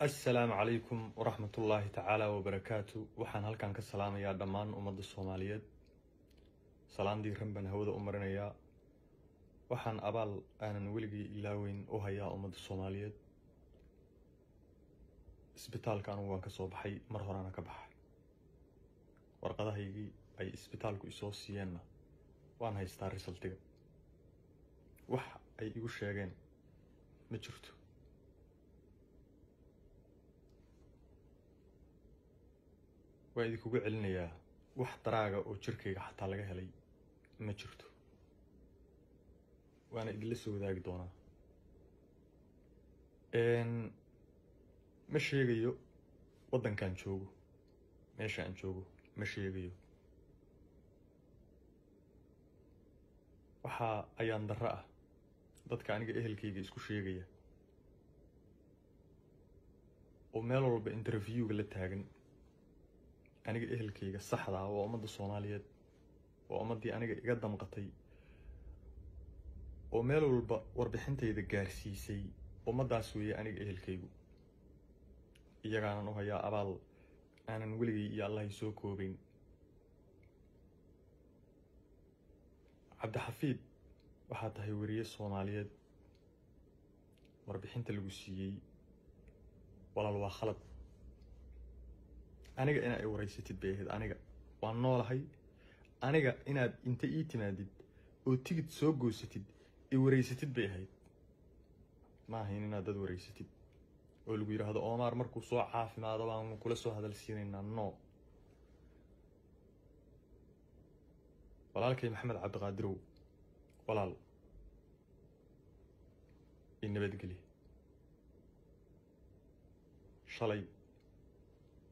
Assalaamu calaykum waraxmatullaahi tacaala wabarakaatu. Waxaan halkan ka salaamayaa dhammaan ummadda Soomaaliyeed. Salaan diiran baan hawada u marinayaa. Waxaan abaal aanan weligii ilaaweyn u hayaa ummadda Soomaaliyeed. Isbitaalka anugu waan ka soo baxay, mar horena ka baxay. Warqadahaygii ay isbitaalku isoo siiyeenna waan haystaa resultiga. Wax ay igu sheegeen ma jirto. Waa idinkugu celinayaa, wax daraaga oo jirkayga xataa laga helay ma jirto, waana idinla soo wadaagi doonaa. Ma sheegayo waddankaan joogo, meesha aan joogo ma sheegayo. Waxaa ayaan darro ah dadka aniga ehelkayga isku sheegaya oo meel walba interviewga la taagan. Aniga ehelkayga saxda ah waa ummadda Soomaaliyeed, waa ummaddii aniga iga damqatay oo meel walba warbixintayda gaarsiisay. Ummaddaas weeye aniga ehelkaygu, iyagaanan u hayaa abaal aanan weligay iyo Allahay soo koobayn. Cabdixafiid, waxaa tahay weriye Soomaaliyeed. Warbixinta lagu siiyey, walaal, waa khalad. Aniga inaa i wareysatid bay ahayd. Aniga waan noolahay. Aniga inaad inta ii timaadid oo tigid soo goysatid i wareysatid bay ahayd. Ma ahayn inaad dad wareysatid oo lagu yidhaahdo Omar markuu soo caafimaado baanu kula soo hadal siinaynaa. No, walaalkay Maxamed Cabdiqaadirow, walaal, i nabadgeli. Shalay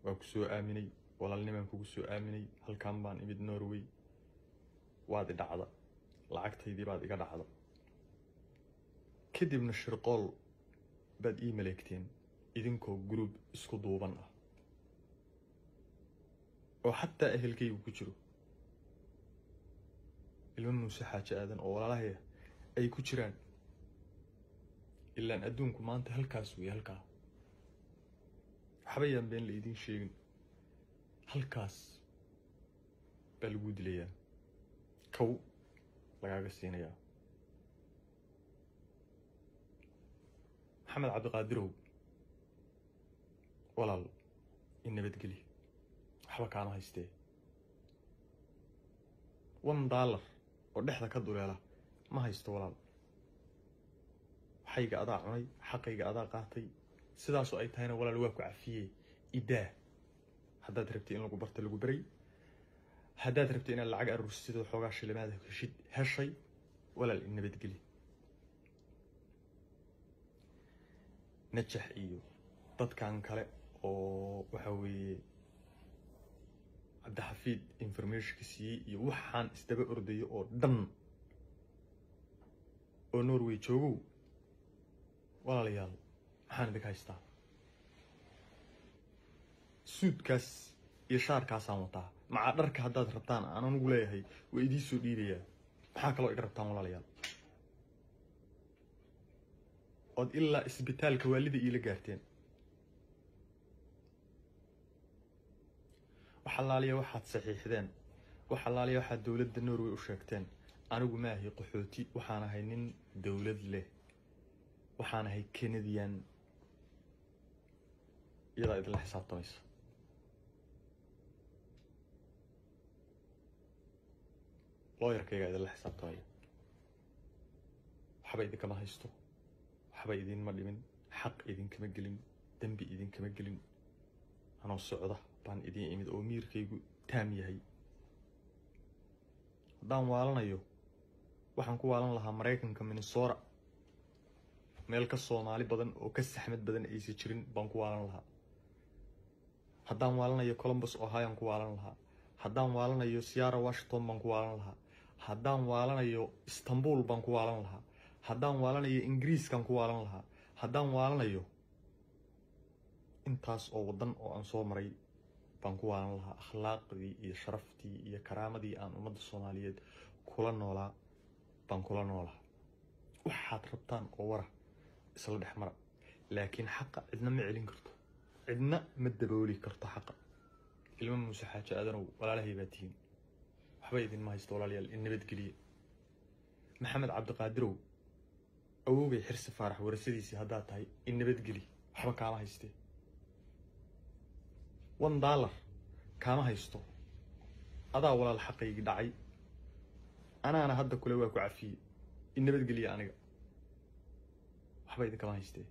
waan ku soo aaminay, walaalnimaan kugu soo aaminay. Halkan baan imid Norway, waad i dhacda, lacagtaydii baad iga dhacda, kadibna shirqool baad ii maleegteen idinkoo group isku duuban ah oo xataa ehelkaygu ku jiro, ilmo Muuse Xaaji Aadan oo walaalahaya ay ku jiraan. Ilaan adduunku maanta halkaas wey, halkaa waxba yaan been la idiin sheegin. Halkaas baa laguu dilayaa, kow lagaaga siinayaa. Maxamed Cabdiqaadirow, walaal, in nabadgeli. Waxba kaama haystee, $1 oo dhexda ka duleela ma haysto, walaal. Waxayga adaa cunay, xaqayga adaa qaatay. Sidaasoo ay tahayna, walaal, waa ku cafiyey, idaa. Haddaad rabtay in lagu barta, lagu baray. Haddaad rabtay inaad lacag aruursid oo xoogaa shilimaad heshid, heshay. Walaal, in nabadgeli. Najax iyo dadkan kale oo waxa weeye Cabdixafiid informationka siiyey iyo waxaan isdaba ordayo oo dhan oo Norway joogow, walaalayaal, maxaan idinka haystaa? Suudkaas iyo shaarkaasaan wataa, macaa dharka haddaad rabtaan aan anugu leeyahay waa idiin soo dhiibayaa. Maxaa kaloo iga rabtaan, walaalayaal, ood ilaa isbitaalka waalida iila gaarteen? Wax allaaliya waxaad saxiixdeen, wax allaaliya waxaad dowladda Norway u sheegteen, anigu maahi qaxooti. Waxaan ahay nin dowlad leh, waxaan ahay Canadian. Iyadaa idinla xisaabtamaysa. Lawyerkaygaa idinla xisaabtamaya. Waxba idinkama haysto, waxba idinma dhimin, xaq idinkama gelin, dembi idinkama gelin. Anoo socda baan idiin imid oo miirkaygu taam yahay. Haddaan waalanayo, waxaan ku waalan lahaa Maraykanka, Minnesota. Meel ka Soomaali badan oo ka saxmad badan aysa jirin baan ku waalan lahaa. Haddaan waalanayo, Columbus, Ohio ku waalan lahaa. Haddaan waalanayo, Seattle, Washington baan ku waalan lahaa. Haddaan waalanayo, Istanbul baan ku waalan lahaa. Haddaan waalanayo, Ingiriiskaan ku waalan lahaa. Haddaan waalanayo, intaas oo waddan oo aan soo maray baan ku waalan lahaa. Akhlaaqdii iyo sharaftii iyo karaamadii aan ummadda Soomaaliyeed kula noolaa baan kula noolaa. Waxaad rabtaan oo wara isla dhex mara, laakiin xaqa cidna ma celin karto. Cidna ma dabooli karto xaqa. Ilmo Muuse Xaaji Aadanow, walaalahay baa tihiin, waxba idinma haysto walaalayaal, in nabadgeliye. Maxamed Cabdiqaadirow, awowgay Xirsi Faarax warasadiisii haddaad tahay, in nabadgeli, waxba kaama haystee, $1 kaama haysto. Adaa walaal xaqaygii dhacay, anaana hadda kule waa ku cafiyey, in nabadgeliya, aniga waxba idinkama haystee.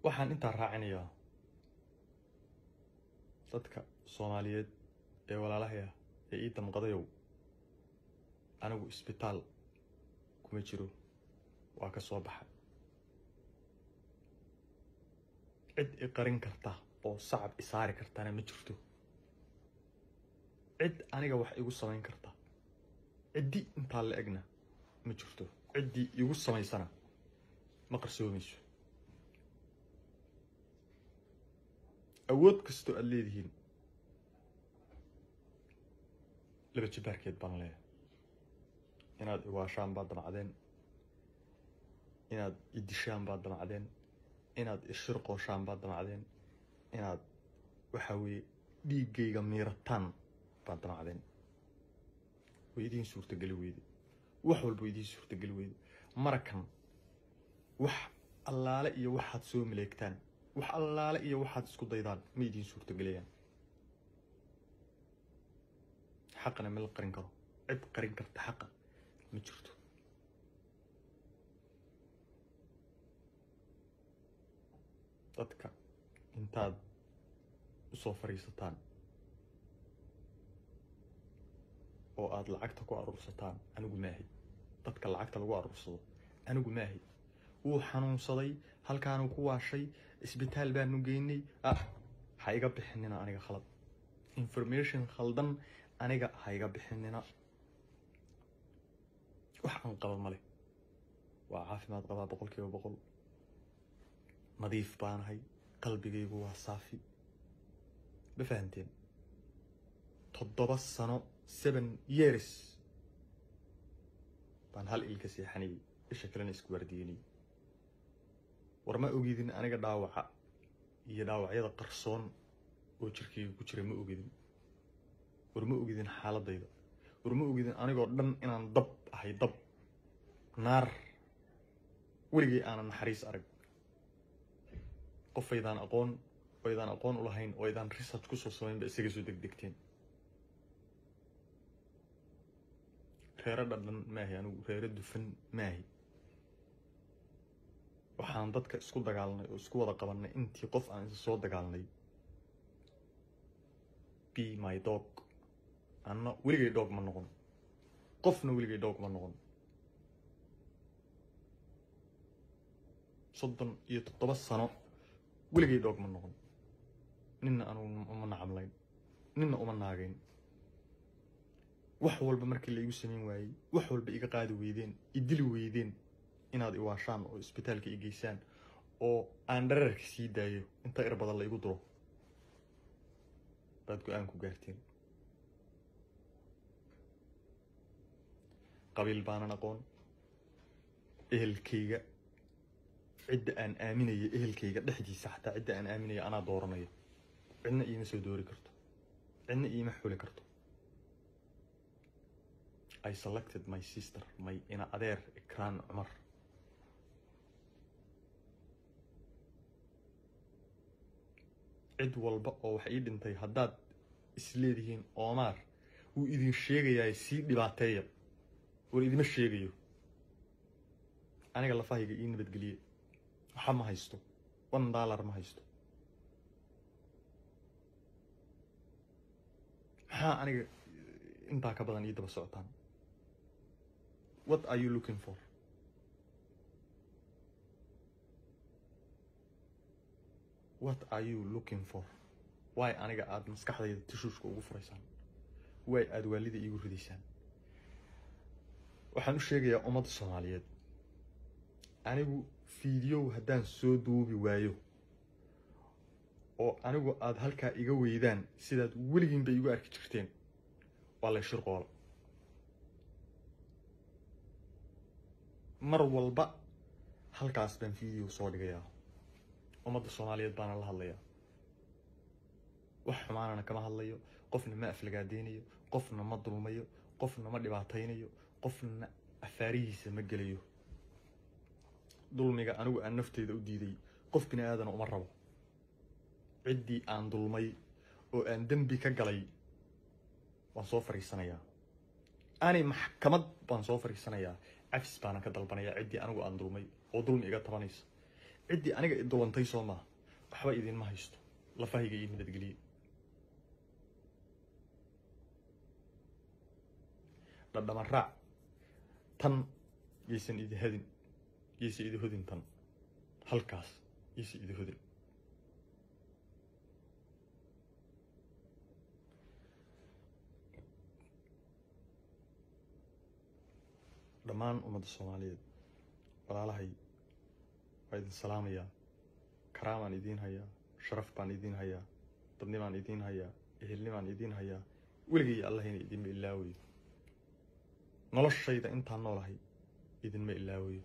Waxaan intaa raacinayaa dadka Soomaaliyeed ee walaalahaya ee ii damqadayow, anigu isbitaal kuma jiro, waa ka soo baxay. Cid i qarin karta oo sacab isaari kartana ma jirto. Cid aniga wax igu samayn karta, ciddi intaa la egna ma jirto. Ciddii igu samaysana ma qarsoomayso. Awood kastoo aada leedihiin laba jibaarkeed baan leeyahay. Inaad iwaashaan baad damacdeen, inaad idishaan baad damacdeen, inaad ishirqooshaan baad damacdeen, inaad waxa weeye dhiiggayga miirataan baad damacdeen. Way idiin suurtageli weyde, wax walba idiin suurtageli weyde. Marakan wax allaale iyo waxaad soo maleegtaan, wax allaale iyo waxaad isku daydaan ma idiin suurtagelayaan. Xaqana ma la qarin karo, cid qarin karta xaqa ma jirto. Dadka intaad usoo fadhiisataan oo aada lacagta ku aruursataan, anigu maahi dadka lacagta lagu aruursado, anigu maahi. Wuu xanuunsaday, halkaanuu ku waashay, isbitaal baanu geynay, ha iga bixinina aniga khalad, information khaldan aniga ha iga bixinina. Wax aan qaba male, waa caafimaad qabaa 100%, nadiif baanahay, qalbigaygu waa saafi. Ma fahanteen? 7 sano, 7 years baan hal ilka seexanayay, isha kalena isku waardiyenayay. War ma ogidin aniga dhaawaca iyo dhaawacyada qarsoon oo jirkayga ku jira, ma ogidin. War ma ogidin xaaladayda. War ma ogidin anigoo dhan inaan dab ahay, dab naar, weligay aanan naxariis arag. Qofaydaan aqoon oo aqoon u lahayn oo aydaan research kusoo samayn ba isaga soo degdegteen. Reero dhadhan maahi anigu, reero dufan maahi. Waxaan dadka isku dagaalnay oo isku wada qabanay intii qof aan isa soo dagaalnay, be my dog. Anna weligay dog ma noqon, qofna weligay dog ma noqon. 37 sano weligay dog ma noqon. Ninna anugu uma nacamlayn, ninna uma naagayn. Wax walba markii la igu samayn waayey, wax walba iga qaadi weydeen, idili weydeen, inaad iwaashaan oo isbitaalka i geysaan oo aan dhararka sii daayo inta ir badan la igu duro baad go-aan ku gaarteen. Qabiil baanan aqoon. Ehelkayga cidda aan aaminaya, ehelkayga dhexdiisa xataa cidda aan aaminaya anaa dooranaya. Cidna iima soo doori karto, cidna iima xuli karto. I selected my sister, my ina adeer Ikraan Cumar. Cid walba oo wax ii dhintay haddaad isleedihiin Oomaar wuu idin sheegayaa, sii dhibaateeya. War idima sheegayo aniga, lafahayga ii nabadgeliye. Waxa ma haysto, $1 ma haysto. Maxaa aniga intaa ka badan ii daba socotaan? What are you looking for? What are you looking for? Why aniga aada maskaxdayda tashuushka ugu furaysaan? Way aada waalida iigu ridaysaan? Waxaan u sheegayaa ummadda Soomaaliyeed, anigu video haddaan soo duubi waayo oo anigu aada halkaa iga weydaan sidaad weligiinba igu arki jirteen, waa lay shirqoola. Mar walba halkaas baan video soo dhigayaa. Ummadda Soomaaliyeed baana la hadlayaa. Wax xumaanana kama hadlayo, qofna ma aflagaadeynayo, qofna ma dulmayo, qofna ma dhibaataynayo, qofna afaarihiisa ma gelayo. Dulmiga anigu aan nafteyda u diiday qof bini aadana uma rabo. Ciddii aan dulmay oo aan dembi ka galay waan soo fariisanayaa, ani maxkamad baan soo fariisanayaa, cafis baanan ka dalbanayaa ciddii anigu aan dulmay oo dulmi iga tabanaysa. Ciddii aniga i dulantay soo maaha, waxba idinma haysto, lafahayga ii nabadgeliye. Dhadhama raac tan yaysan idi hadin, yaysan idi hodin, tan halkaas yaysan idi hodin. Dhammaan ummadda Soomaaliyeed walaalahay waa idin salaamayaa, karaamaan idiin hayaa, sharaf baan idiin hayaa, dadnimaan idiin hayaa, ehelnimaan idiin hayaa. Weligay Allahayna idinma ilaawayo, noloshayda intaan noolahay idinma ilaawayo.